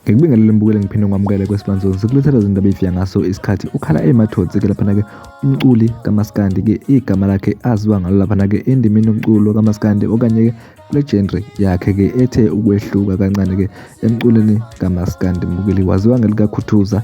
Ngikubingelele mbukele ngiphinde ngikwamukele kwesibanzoni sikulethela izindaba ezifika ngaso isikhathi ukhala emathonsi ke laphana-ke umculi kamaskandi-ke igama lakhe aziwa ngalo laphana-ke endimeni yomculo kamaskandi okanye-ke kule genre yakhe-ke ethe ukwehluka kancane-ke emculweni kamaskandi mbukeli waziwa ngelikakhuthuza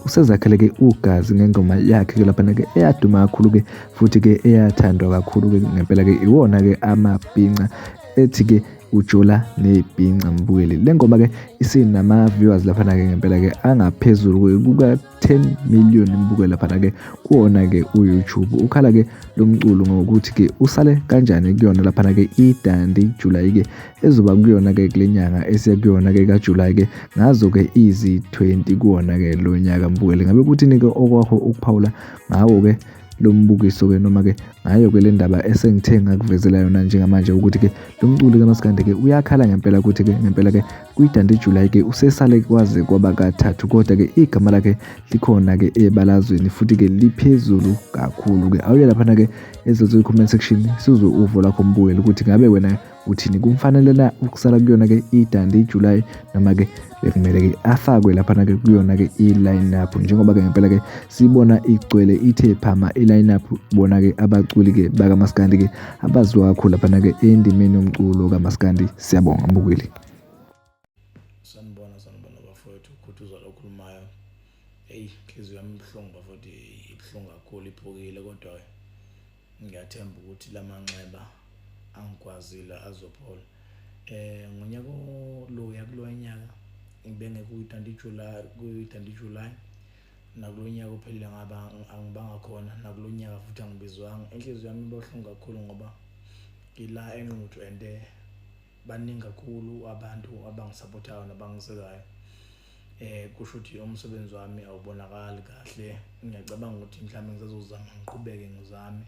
usezakhele-ke ugazi ngengoma yakhe-ke laphana-ke eyaduma kakhulu-ke futhi-ke eyathandwa kakhulu-ke ngempela-ke iwona-ke amabhinca ethi-ke ujola nebhinca mbukeli le ngoma-ke isinama-viewers laphana-ke ngempela-ke angaphezulu kuka-10 million mbukeli laphana-ke kuwona-ke u-YouTube. Ukhala-ke lo mculo ngokuthi-ke usale kanjani kuyona laphana-ke iDundee July-ke ezoba kuyona-ke kule nyanga esiya kuyona-ke kaJuly-ke ngazo-ke izi-20 kuwona-ke lo nyaka mbukeli. Ngabe kuthini-ke okwakho ukuphawula ngawo-ke lo mbukiso-ke noma-ke ngayo-ke le ndaba esengithe ngakuvezela yona njengamanje ukuthi-ke lo mculi kamaskandi-ke uyakhala ngempela ukuthi-ke ngempela-ke kwi-Dundee July-ke usesale kwaze kwaba kathathu kodwa-ke igama lakhe likhona-ke ebalazweni futhi-ke liphezulu kakhulu-ke. Awuye laphana-ke ezotho comment section sizwe uvo lwakho mbukeli ukuthi ngabe wena uthini, kumfanele na ukusala kuyona-ke i-Dundee July noma-ke bekumele-ke afakwe laphana-ke kuyona-ke i-line-up njengoba-ke ngempela-ke sibona igcwele ithe phama i-line-up bona-ke abaculi-ke bakamaskandi-ke abaziwa kakhulu laphana-ke endimeni yomculo kamaskandi. Siyabonga mbukeli. Sanibona, sanibona bafowethu, uKhuthuza lo okhulumayo. Eyi, inhliziyo yami ibuhlungu bafowethu, ibuhlungu kakhulu, iphukile kodwa ngiyathemba ukuthi lamanxeba angikwazile azophola. Ngonyaka loya kuloya nyaka ngibe kwi-Dundee July, kwi-Dundee July nakulo nyaka ophelile ngaba angibanga khona, nakulo nyaka futhi angibizwanga. Inhliziyo yami ibuhlungu kakhulu ngoba ngila eNquthu and baningi kakhulu abantu abangisapothayo nabangisekayo. Kusho ukuthi umsebenzi wami awubonakali kahle. Ngiyacabanga ukuthi mhlawumbe ngisazozama ngiqhubeke ngizame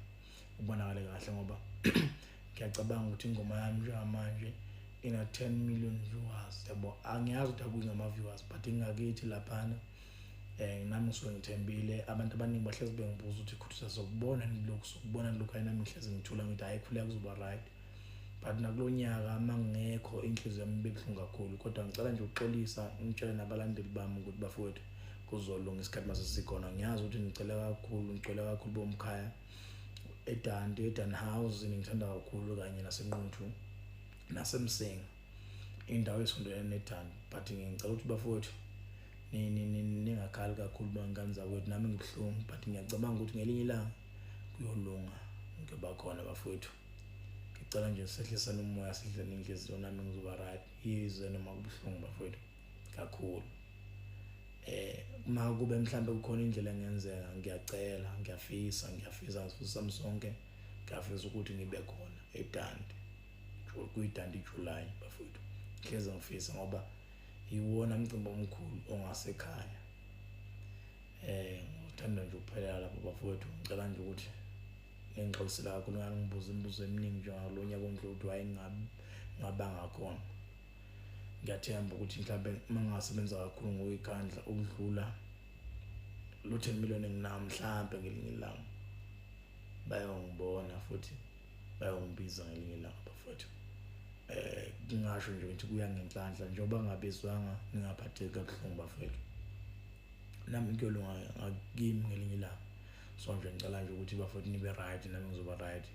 ubonakale kahle ngoba ngiyacabanga ukuthi ingoma yami njengamanje ina 10 million viewers yabo. Angiyazi ukuthi akuyi ngama-viewers but ingakithi laphana nami ngisuke ngithembile. Abantu abaningi bahlezi bengibuza ukuthi Khuthuza sokubona nilokhu, sokubona nilokhu, hayi nami ngihlezi ngithula ngithi hhayi khuleka kuzoba right. But nakulo nyaka mangingekho inhliziyo yami ibe buhlungu kakhulu, kodwa ngicela nje ukuxolisa ngitshele nabalandeli bami ukuthi bafowethu kuzolunga isikhathi mase sikhona. Ngiyazi ukuthi ngicela kakhulu, ngicela kakhulu bomkhaya eDundee, eDan House ngithanda kakhulu kanye naseNquthu naseMsinga, indawo esondelene neDundee. But ngicela ukuthi bafowethu ningakhali kakhulu bangani zakwethu, nami ngibuhlungu but ngiyacabanga ukuthi ngelinye ilanga kuyolunga, ngiyoba khona bafowethu. Ngicela nje sehlisane umoya, sidlane inhliziyo, nami ngizoba right yize noma kubuhlungu bafowethu kakhulu. Uma kube mhlambe kukhona indlela engenzeka, ngiyacela, ngiyafisa, ngiyafisa ngisifiso sami sonke, ngiyafisa ukuthi ngibe khona eDundee, kwi-Dundee July bafowethu. Ngihlezi ngifisa ngoba iwona mcimbi omkhulu ongasekhaya. Ngithanda nje ukuphelela lapho bafowethu. Ngicela nje ukuthi ningixolisele kakhulu, ngangibuza imibuzo eminingi njengalo nyaka ondlule ukuthi why ngingabanga khona. Ngiyathemba ukuthi mhlambe uma ngingasebenza kakhulu ngokuyikhandla ukudlula lo 10 million enginawo, mhlambe ngelinye ilanga bayongibona futhi bayongibiza ngelinye ilanga bafowethu. Ngingasho nje ukuthi kuya ngenhlanhla njengoba ngabizwanga, ningaphatheki kabuhlungu bafowethu, nami kuyolunga kimi ngelinye ilanga. So nje ngicela nje ukuthi bafowethu nibe right, nami ngizoba right.